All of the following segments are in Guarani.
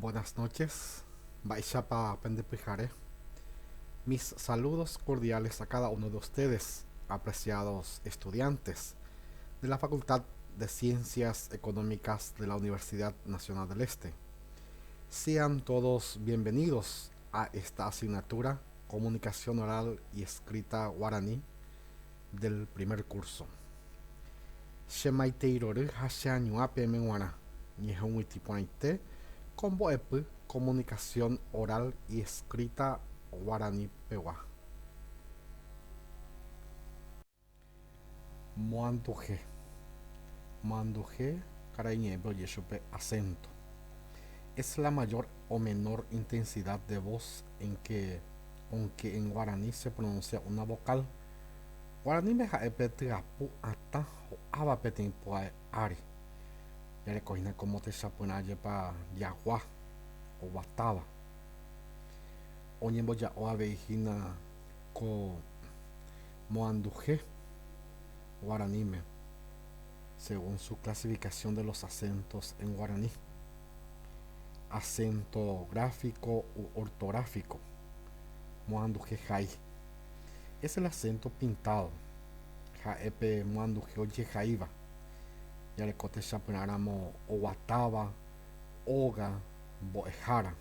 Buenas noches, mba'éichapa pende pyhare. Mis saludos cordiales a cada uno de ustedes, apreciados estudiantes de la Facultad de Ciencias Económicas de la Universidad Nacional del Este. Sean todos bienvenidos a esta asignatura Comunicación Oral y Escrita Guaraní del primer curso. Che maitei rory ha che añuã peẽme g̃uarã, ñeheg̃uiti porãite ko mbo'epy Comunicación Oral y Escrita Guarani pegua. Moanduhe. Moanduhe karaiñe'ẽpe oje chupe acento. Es la mayor o menor intensidad de voz en que con que en guaraní se pronuncia una vocal. Guaraníme ha'e pe tyapu atã ho'áva peteĩ pu'ae ári. Jareko hína ko techapyrã jepa jagua oguatáva. Oñemboja'o avei hína ko moanduhe guaraníme según su clasificación de los acentos en guaraní. Acento gráfico u ortográfico. Moanduhe jai. Es el acento pintado. Ha'e pe moanduhe ojehaíva. Jareko techapyrãramo oguatáva, óga, mbo'ehára.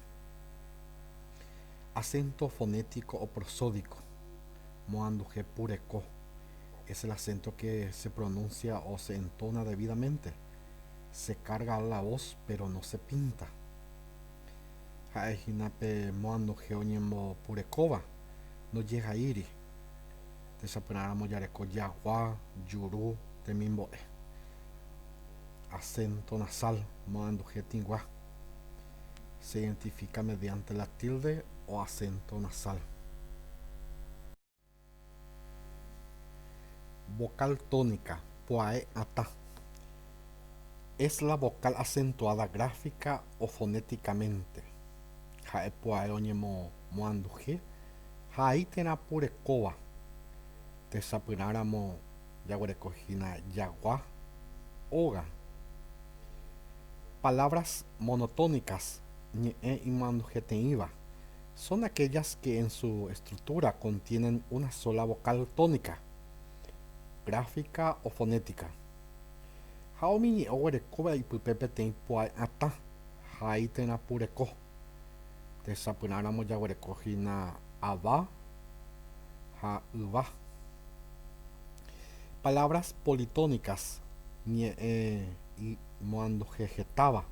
Acento fonético o prosódico. Moanduhe pureko. Es el acento que se pronuncia o se entona debidamente. Se carga la voz pero no se pinta. Ha'e hína pe moanduhe oñembopurekóva, ndojehaíri. Techapyrãramo jareko jagua, juru, temimbo'e. Acento nasal, moanduhe tĩgua. Se identifica mediante la tilde o acento nasal. Vocal tónica, pu'ae atã. Es la vocal acentuada gráfica o fonéticamente. Ha'e pu'ae oñemoanduhe ha ai térã purekóva. Techapyrãramo jaguereko hína jagua, óga. Palabras monotónicas, ñe'ẽ imoanduheteĩva. Son aquellas que en su estructura contienen una sola vocal tónica, gráfica o fonética. Ha umi ñe'ẽ oguerekóva ipype peteĩ pu'ae atã, hái térã pureko. Techapyrãramo jaguereko hína ava ha yva. Palabras politónicas, ñe'ẽ imoanduhehetáva.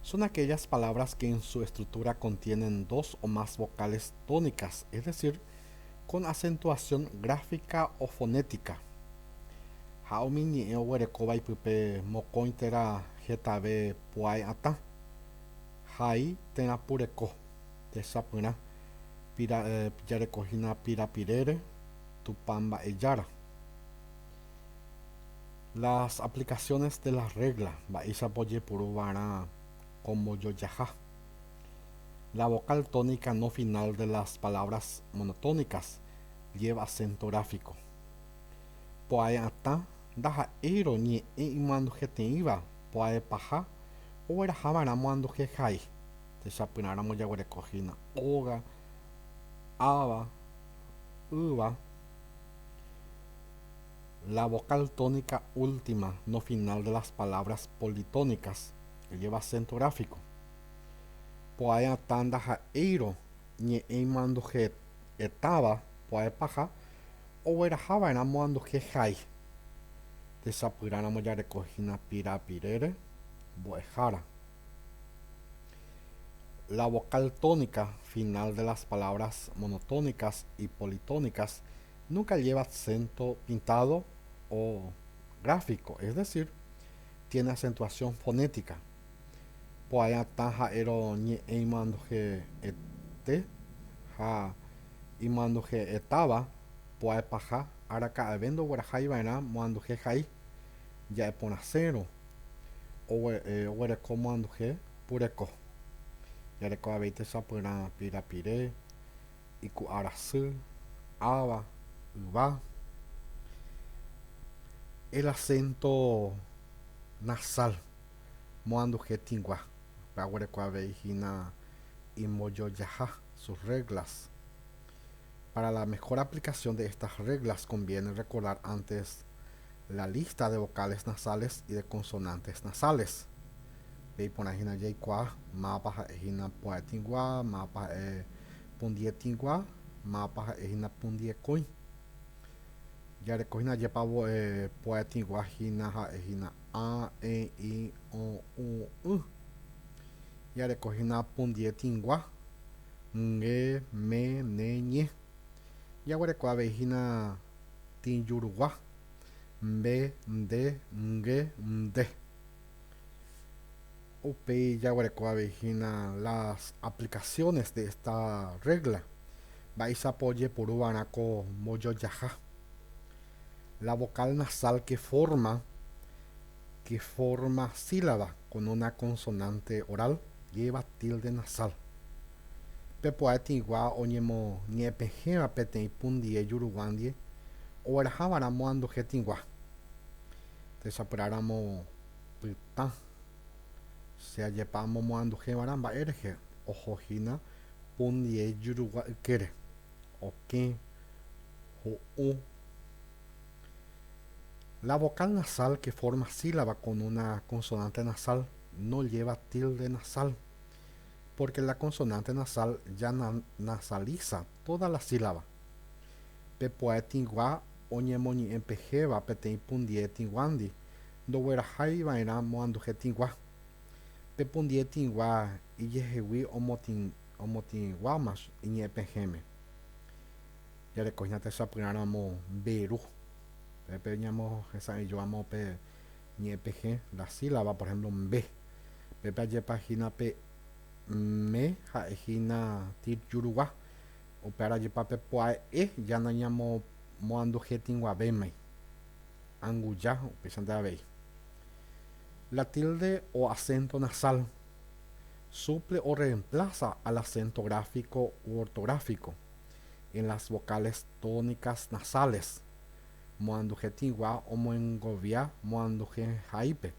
Son aquellas palabras que en su estructura contienen dos o más vocales tónicas, es decir, con acentuación gráfica o fonética. Ha umi ñe'ẽ oguerekóva ipype mokõi térã hetave pu'ae atã, hai térã pureko, techapyrã, pira, jareko hína pirapirére, Tupã mba'ejára. Las aplicaciones de la regla, mba'éichapa ojepuru va'erã ko mbojojaha. La vocal tónica no final de las palabras monotónicas lleva acento gráfico. Pu'ae atã ndaha'éirõ ñe'ẽ imoanduheteĩva pu'ae paha ogueraha va'erã moanduhehai, techapyrãramo jaguereko hína óga, ava, yva. La vocal tónica última no final de las palabras politónicas lleva acento gráfico. Pu'ae atã ndaha'éirõ ñe'ẽ imoanduhe etáva pu'ae paha ogueraha va'erã moanduhe hái. Techapyrãramo jareko hína pirapirére mbo'ehára. La vocal tónica final de las palabras monotónicas y politónicas nunca lleva acento pintado o gráfico, es decir, tiene acentuación fonética. Pu'ae atã ha'érõ ñe'ẽ imoanduhe'ete ha imoanduhe'etáva pu'ae paha araka'eve ndoguerahaiva'erã moanduhe hai ja'eporãsérõ oguereko moanduhe pureko. Jareko avei techapyrã pirapire, iku'a rasy, ava, yva. El acento nasal, moanduhe tĩgua. Upe aguereko avei hína imbojojaha, sus reglas. Para la mejor aplicación de estas reglas conviene recordar antes la lista de vocales nasales y de consonantes nasales. Pe iporã hína jaikuaa mávapa ha'e hína pu'ae tĩgua, mávapa ha'e pundie tĩgua, mávapa ha'e hína pundie kói. Jareko hína ajépa pu'ae tĩgua hína ha'e hína a, e, i, o, u, y. Jareko hína pundie tĩgua, nge, me, ne, ñe. Jaguereko avei hína tĩjurugua, mbe, nde, nge, mde. Upéi jaguereko avei hína las aplicaciones de esta regla, mba'éichapa ojepuru va'erã ko mbojojaha. La vocal nasal que forma que forma sílaba con una consonante oral lleva tilde nasal. Pe pu'ae tĩgua oñemoñe'ẽpehẽva peteĩ pundie jurugua ndie ogueraha va'erã moanduhe tĩgua. Techapyrãramo pytã, che ajepa amomoanduhe va'erã mba'e rehe oho hína pundie jurugua ykére, okẽ, hu'ũ. La vocal nasal que forma sílaba con una consonante nasal no lleva tilde nasal, porque la consonante nasal ya nasaliza toda la sílaba. Pe pu'ae tĩgua oñemoñe'ẽpehẽva peteĩ pundie tĩguándi ndoguerahái va'erã moanduhe tĩgua. Pe pundie tĩgua ijehegui omotĩguáma iñe'ẽpehẽme. Jareko hína techapyrãramo mberu. Pépe ñamohesa'ỹijoamo pe ñe'ẽpehẽ, la sílaba, por ejemplo, mbe. Pépe ajépa hína pe me ha'e hína tir jurugua. Upévare ajépa pe pu'ae ja nañamoanduhetĩguavémai. Anguja, upéichante avei. La tilde o acento nasal suple o reemplaza al acento gráfico u ortográfico en las vocales tónicas nasales. Moanduhetĩgua omoengovia moanduheháipe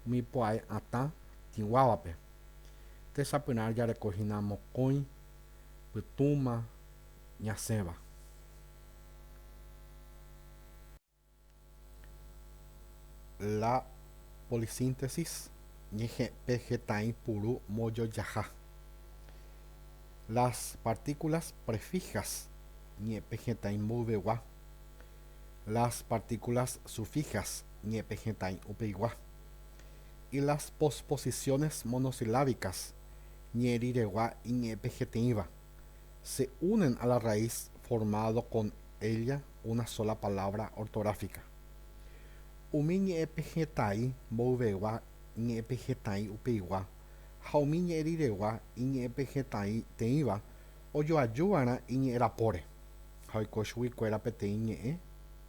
umi pu'ae atã tĩguávape. Techapyrã jareko hína mokõi pytũma ñasẽva. La polisíntesis ñehe'pehetãi puru mojojaha. Las partículas prefijas ñe'pehetãi mboyvegua. Las partículas sufijas ñe'pehetãi upeigua. Y las posposiciones monosilábicas ñe'ẽriregua iñe'ẽpeheteĩva se unen a la raíz formado con ella una sola palabra ortográfica. Umi ñe'ẽpehetãi mboyvegua iñe'ẽpehetãi upeigua ha umi ñe'ẽriregua iñe'ẽpehetãiteĩva ojoajuva'erã iñe'ẽrapóre ha oiko chuguikuéra peteĩ ñe'ẽ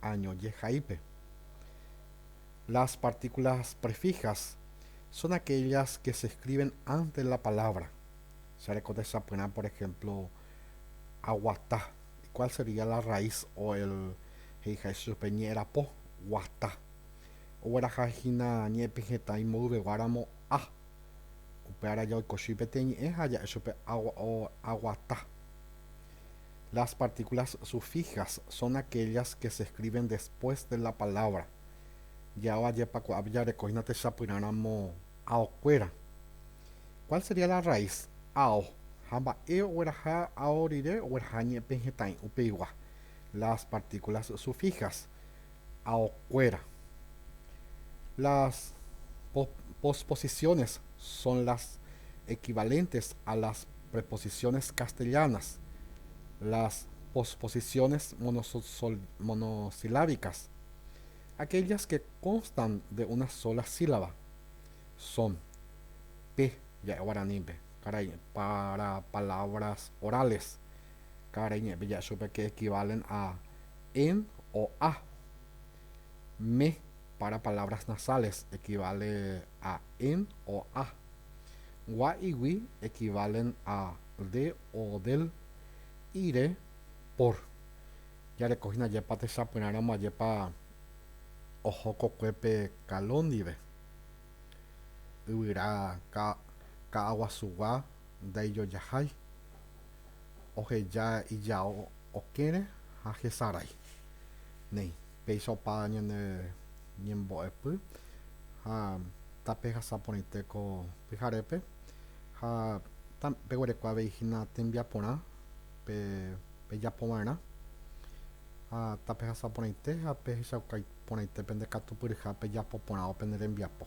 año jehaípe. Las partículas prefijas son aquellas que se escriben antes la palabra. Che areko techapyrã, por ejemplo, aguata. Cuál sería la raíz o el he'iháicha chupe ñe'ẽrapo? Guata. Ogueraha hína ñe'ẽpehẽta imboyveguáramo a. Upévare jaoikochui peteĩ ñe'ẽ ha ja'e chupe aguata. Las partículas sufijas son aquellas que se escriben después de la palabra. Ja'o ajépa ko'ápe jareko hína techapyrãramo aokuéra. Cuál sería la raíz? Ao. Ha mba'e ogueraha ao rire ogueraha ñe'ẽpehẽtãi upeigua. Las partículas sufijas. Aokuéra. Las posposiciones son las equivalentes a las preposiciones castellanas. Las posposiciones monosilábicas, aquellas que constan de una sola sílaba, son pe ja'e guaranípe, karai para palabras orales, karai ñe'ẽpe ja'e chupe que equivalen a en o a. Me para palabras nasales equivale a en o a. Gua y gui equivalen a de o del, ire, por. Jareko hína ajépa techapyrãramo ajépa oho kokuépe Kalo ndive. Yvyra ka Ka'aguasugua ndaijojahái, oheja ijao okẽre ha hesarái. Néi, péicha opa ñane ñembo'epy ha tapehasa porãite ko pyharépe ha peguereko avei hína tembiaporã pe pejapova'erã ha tapehasa porãite ha pehechauka porãite pende katupyryha pejapo porãvo pene rembiapo.